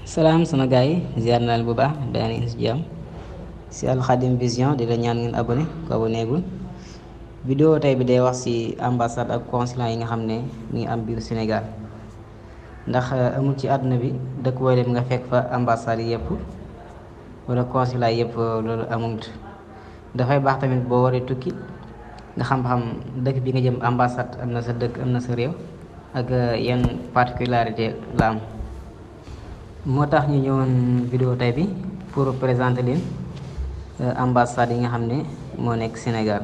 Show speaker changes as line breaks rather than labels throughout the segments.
salaam sama gars yi ziar naa leen bu baax dana leen si jàmm si Al Khadim Vision di la ñaan ngeen abonné ko abonné gul vidéo tey bi day wax ci ambassade ak consulat yi nga xam ne mi ngi am biir Sénégal ndax amul ci àdduna bi dëkk booy dem nga fekk fa ambassade yëpp wala consulat yëpp loolu amul. dafay baax tamit boo waree tukki nga xam-xam dëkk bi nga jëm ambassade am na sa dëkk am na sa réew ak yenn particularité la am. moo tax ñu ñëwoon vidéo tey bi pour présenter leen ambassade yi nga xam ne moo nekk Sénégal.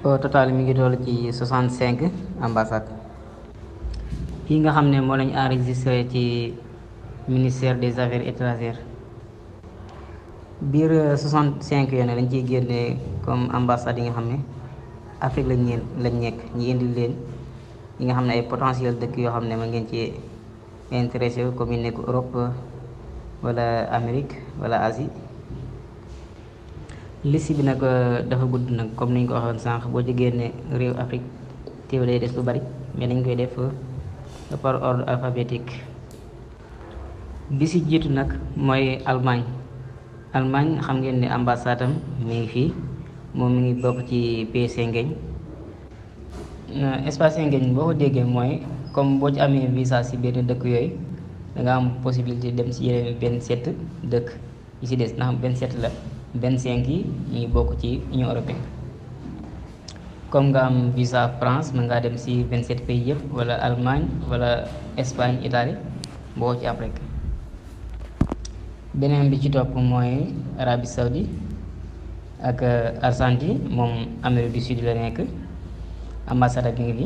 au total mi ngi toll ci 65 ambassade yi nga xam ne moo lañ enregistré ci ministère des affaires étrangères. biir 65 yoon lañ ciy génne comme ambassade yi nga xam ne Afrique lañ nekk ñi indi leen yi nga xam ne ay potentiel dëkk yoo xam ne ma ngeen ci intéressé comme yi nekk Europe wala Amérique wala Asie. liste bi nag dafa gudd nag comme niñ ko waxoon sànq boo ci génne réew Afrique teew day des lu bari mais dañ koy def par ordre alphabétique. bi ci jiitu nag mooy Allemagne xam ngeen ne ambassade am mi ngi fii moom mi ngi bokk ci pays Schengen. espace Schengen boo ko déggee mooy comme boo ci amee visa ci benn dëkk yooyu da nga am possibilité dem ci yeneen 27 dëkk yi ci des ndax 27 la 25 yi ñu ngi bokk ci Union européenne. comme nga am visa France mën ngaa dem ci 27 pays yëpp wala Allemagne wala Espagne Italie boo ci am rek. beneen bi ci topp mooy Arabie Saoudite ak Argentine moom Amérique du Sud la nekk ambassade bi ngi fi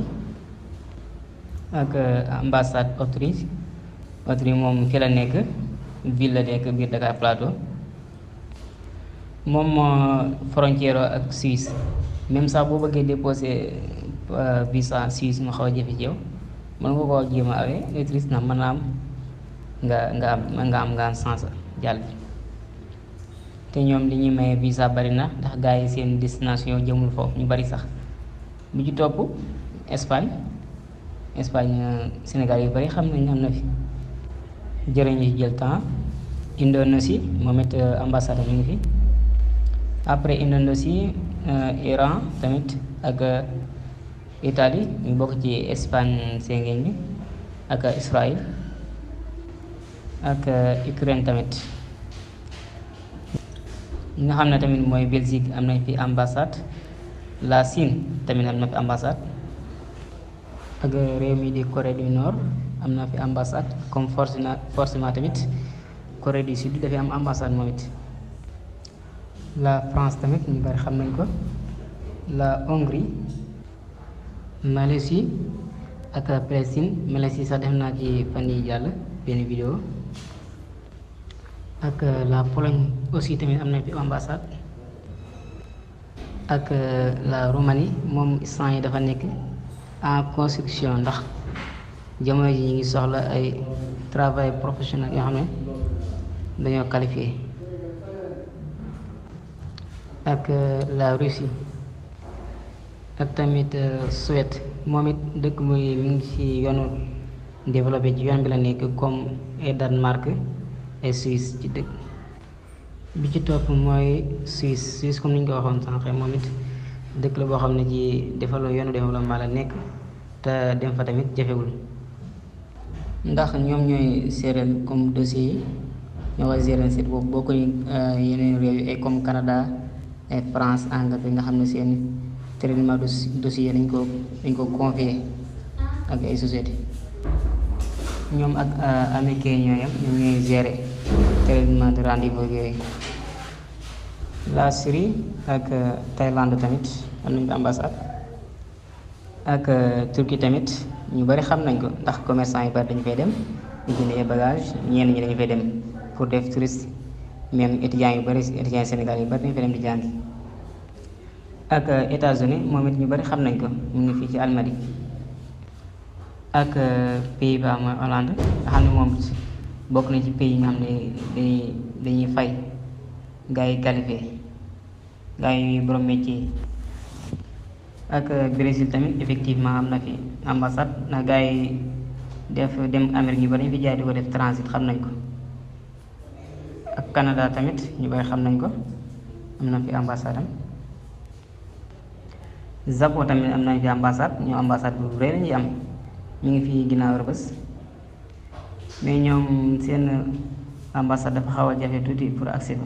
ak ambassade Autriche moom fi la nekk ville la nekk biir Dakar Plateau. moom frontière ak Suisse même sax boo bëggee déposer visa Suisse mu xaw a jafe ci yow mën nga koo jéem a awee Autriche na mën naa am nga am sens jàll te ñoom li ñuy maye visa bari na ndax gars yi seen destination jëmul foofu ñu bari sax. bi ci topp Espagne Sénégal yu bari xam nañ am na fi jërëñu ci jël temps. Indonésie moom it ambassade mi ngi fi. après Indonésie Iran tamit ak Italie ñu bokk ci Espagne Schengen bi ak Israël ak Ukraine tamit. ñi nga xam ne tamit mooy Belgique am nañ fi ambassade. la Chine tamit am na fi ambassade ak réew mi di Corée du Nord am na fi ambassade comme forcément tamit Corée du Sud dafay am ambassade moom it. la France tamit ñu bari xam nañ ko. la Hongrie Malaisie ak Palestine Malaisie sax def naa ci fan yi jàll benn vidéo ak la Pologne aussi tamit am nañ fi ambassade. ak la Roumanie moom instant yi dafa nekk en construction ndax jamono ji ñu ngi soxla ay travail professionnel yoo xam ne dañoo qualifié. ak la Russie ak tamit Suède moom it dëkk muy mi ngi ci yoonu développé ci yoon bi la nekk comme ay Danemark ay Suisse ci dëkk. bi ci topp mooy Suisse comme ni ñu ko waxoon sànq moom it dëkk la boo xam ne ci yoonu développement la nekk te dem fa tamit jafewul ndax ñoom ñooy séeréel comme dossier yi ñoo koy gérer seet boobu boo koy yeneen réew yi ay comme Canada ay France Angleterre nga xam ne seen traitement dossier dañ ko confier ak ay société ñoom ak américain ñooyam ñoom ñooy gérer traitement de rendez-vous yooyu. la Syrie ak Thaïlande tamit am nañu ambassade ak Turquie tamit ñu bari xam nañ ko ndax commerçant yu bari dañu fay dem di jënd ay bagage ñenn ñi dañu fay dem pour def touriste même étudiants yu bari étudiants Sénégal yu bari dañu fay dem di jàngi. ak États-Unis moom it ñu bari xam nañ ko mu ngi fii ci Almadies ak Pays-Bas mooy Hollande nga xam ne moom bokk na ci pays yi nga xam ne dañuy fay gars yi qualifié gars yi borom métier yi. ak Brésil tamit effectivement am na fi ambassade ndax gars yi dem Amérique ñu bari ñu fi jaay di ko def transit xam nañ ko. ak Canada tamit ñu bari xam nañ ko, am na fi ambassade am. Japon tamit am nañ fi ambassade, ñoo ambassade bu rëy la ñuy am, ñu ngi fi ginnaaw Rebeuss, mais ñoom seen ambassade dafa xaw a jafe tuuti pour accès ko,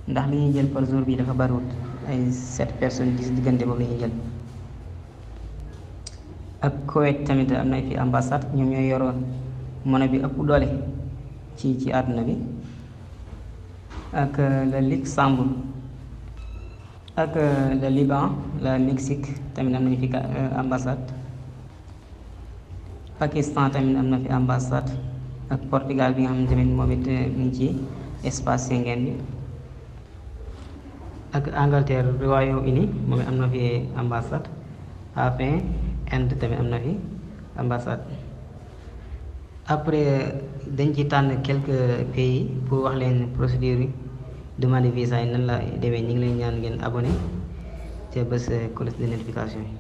ndax li ñuy jël par jour bi dafa bariwut, ay 7 personnes 10 diggante boobu la ñuy jël. ak Koweït tamit am nañ fi ambassade, ñoom ñooy yoroon monnaie bi ëpp doole ci àdduna bi. ak le Luxembourg ak le Liban, le Mexique tamit am nañ fi ambassade. Pakistan tamit am na fi ambassade, ak Portugal bi nga xam ne tamit moom it mu ngi ci espace Schengen bi. ak Angleterre, Royaume-Uni moom it am na fi ambassade. enfin Inde tamit am na fi ambassade. après dañ ci tànn quelques pays pour wax leen procédure yi demande visa yi nan la demee. ñu ngi leen ñaan ngeen abonné te bës cloche de notification yi.